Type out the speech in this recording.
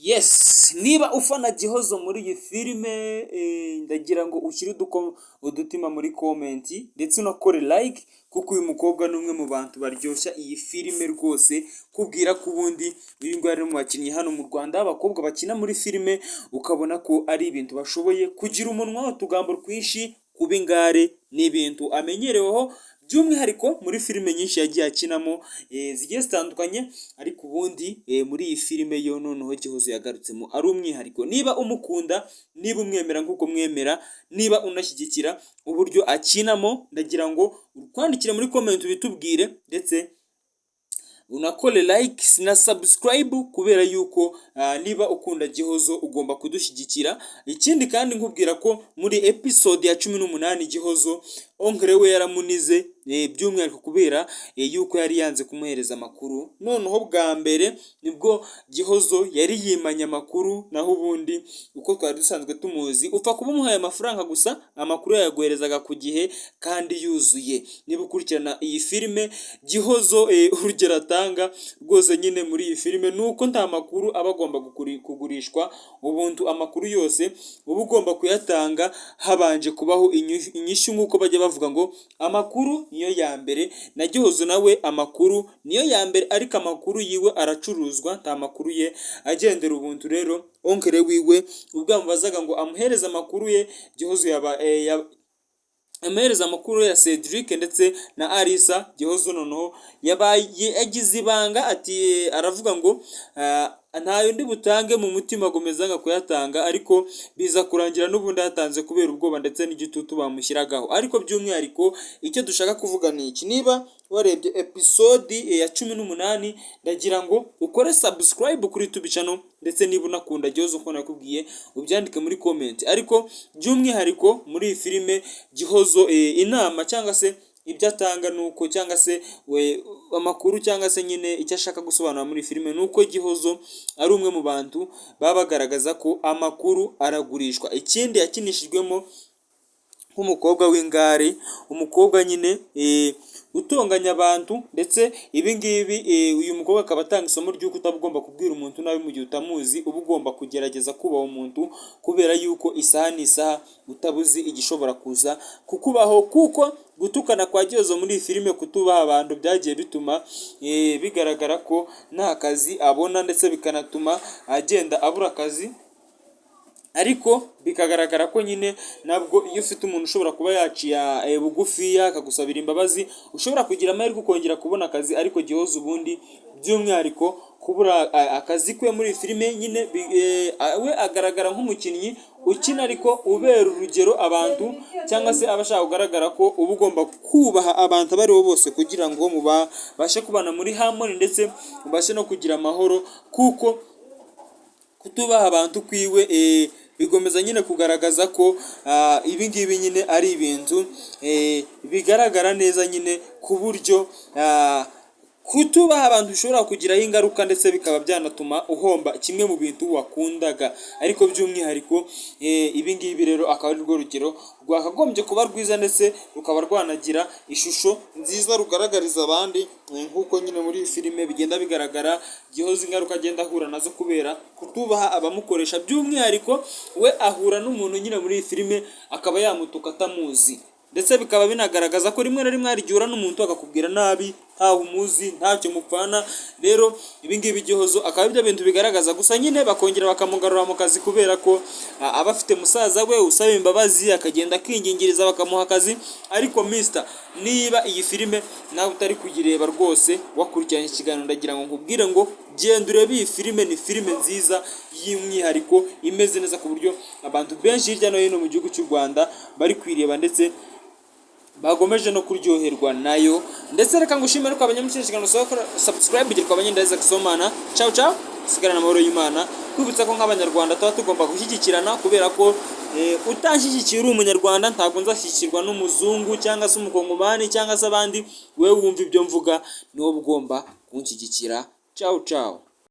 Yes, niba ufana Gihozo muri iyi filime, ndagira ngo ushyire udutima muri comment ndetse unakore like, kuko uyu mukobwa ni umwe mu bantu baryoshya iyi filime rwose. Kubwira ko ubundi uyu nguyu ari mu bakinnyi hano mu Rwanda, abakobwa bakina muri filime ukabona ko ari ibintu bashoboye, kugira umunwa, utugambo twinshi, kuba ingare ni ibintu amenyereweho, by'umwihariko muri filime nyinshi yagiye akinamo zigiye zitandukanye. Ariko ubundi muri iyi filime yo noneho Gihozo yagarutsemo ari umwihariko. Niba umukunda, niba umwemera nk'uko mwemera, niba unashyigikira uburyo akinamo, ndagira ngo utwandikire muri comment ubitubwire, ndetse unakore like na subscribe, kubera yuko niba ukunda Gihozo ugomba kudushyigikira. Ikindi kandi nkubwira ko muri episode ya 18 Gihozo oncle we yaramunize, by'umwihariko kubera yuko yari yanze kumuhereza amakuru. Noneho bwa mbere nibwo Gihozo yari yimanye amakuru, naho ubundi uko twari dusanzwe tumuzi, upfa kuba umuhaye amafaranga gusa, amakuru yayaguherezaga ku gihe kandi yuzuye. Niba ukurikirana iyi filime, Gihozo urugero atanga rwose nyine muri iyi filime ni uko nta makuru aba agomba kugurishwa ubuntu. Amakuru yose uba ugomba kuyatanga habanje kubaho inyishyu, nk'uko bajya bavuga ngo amakuru niyo ya mbere. Na Gihozo nawe amakuru niyo ya mbere, ariko amakuru yiwe aracuruzwa, nta makuru ye agendera ubuntu. Rero oncle wiwe ubwo yamubazaga ngo amuhereze amakuru ye, Gihozo yaba amuhereza amakuru ya Cedric ndetse na Alisa. Gihozo noneho yabaye yagize ibanga, ati aravuga ngo ntayo ndi butange, mu mutima agomeza anga kuyatanga, ariko biza kurangira n'ubundi yatanze kubera ubwoba ndetse n'igitutu bamushyiragaho. Ariko by'umwihariko icyo dushaka kuvuga ni iki: niba warebye episode ya 18, ndagira ngo ukore subscribe kuri YouTube channel, ndetse niba unakunda Gihozo uko nakubwiye ubyandike muri comment. Ariko by'umwihariko muri iyi filime Gihozo, inama cyangwa se ibyo atanga nuko, cyangwa se we amakuru, cyangwa se nyine icyo ashaka gusobanura muri filime, ni uko Gihozo ari umwe mu bantu baba bagaragaza ko amakuru aragurishwa. Ikindi yakinishijwemo nk'umukobwa w'ingare, umukobwa nyine utonganya abantu. Ndetse ibi ngibi, uyu mukobwa akaba atanga isomo ry'uko utaba ugomba kubwira umuntu nabi mu gihe utamuzi, uba ugomba kugerageza kubaha umuntu, kubera yuko isaha n'isaha utabuzi igishobora kuza kukubaho. Kuko gutukana kwa Gihozo muri iyi filime, kutubaha abantu, byagiye bituma bigaragara ko nta kazi abona, ndetse bikanatuma agenda abura akazi. Ariko bikagaragara ko nyine nabwo iyo ufite umuntu ushobora kuba yaciye bugufiya akagusabira imbabazi, ushobora kugira amahirwe ukongera kubona akazi. Ariko Gihozo ubundi by'umwihariko kubura akazi kwe muri iyi filime nyine, we agaragara nk'umukinnyi ukina ariko ubera urugero abantu, cyangwa se aba ashaka kugaragara ko uba ugomba kubaha abantu abo aribo bose kugira ngo mubashe kubana muri harmony, ndetse mubashe no kugira amahoro. Kuko kutubaha abantu kwiwe bigomeza nyine kugaragaza ko ibi ngibi nyine ari ibintu bigaragara neza nyine, ku buryo kutubaha abantu bishobora kugiraho ingaruka, ndetse bikaba byanatuma uhomba kimwe mu bintu wakundaga. Ariko by'umwihariko ibi ngibi rero akaba ari rwo rugero rwakagombye kuba rwiza, ndetse rukaba rwanagira ishusho nziza rugaragariza abandi, nk'uko nyine muri iyi filime bigenda bigaragara Gihozo ingaruka agenda ahura nazo kubera kutubaha abamukoresha. By'umwihariko we ahura n'umuntu nyine muri iyi filime akaba yamutuka atamuzi, ndetse bikaba binagaragaza ko rimwe na rimwe hari igihe uhura n'umuntu akakubwira nabi ntaho umuzi, ntacyo mupfana. Rero ibi ngibi Gihozo akaba aribyo bintu bigaragaza. Gusa nyine bakongera bakamugarura mu kazi, kubera ko aba afite musaza we usaba imbabazi, akagenda akingingiriza bakamuha akazi. Ariko mister, niba iyi filime nawe utari kuyireba rwose, wakurikiranye ikiganiro, ndagira ngo nkubwire ngo genda urebe iyi filime. Ni filime nziza y'umwihariko, imeze neza, ku buryo abantu benshi hirya no hino mu gihugu cy'u Rwanda bari kuyireba, ndetse bagomeje no kuryoherwa nayo. Ndetse reka ngushimire ko abanyamushishikano subscribe kugira abanyenda Isaac Somana. Ciao ciao, sigarana amahoro y'Imana. Kwibutsa ko nk'Abanyarwanda tuba tugomba gushyigikirana, kubera ko utanshyigikiye uri Umunyarwanda, ntabwo nzashyigikirwa n'umuzungu cyangwa se Umukongomani cyangwa se abandi. Wowe wumva ibyo mvuga, niwo ugomba kunshyigikira. Ciao ciao.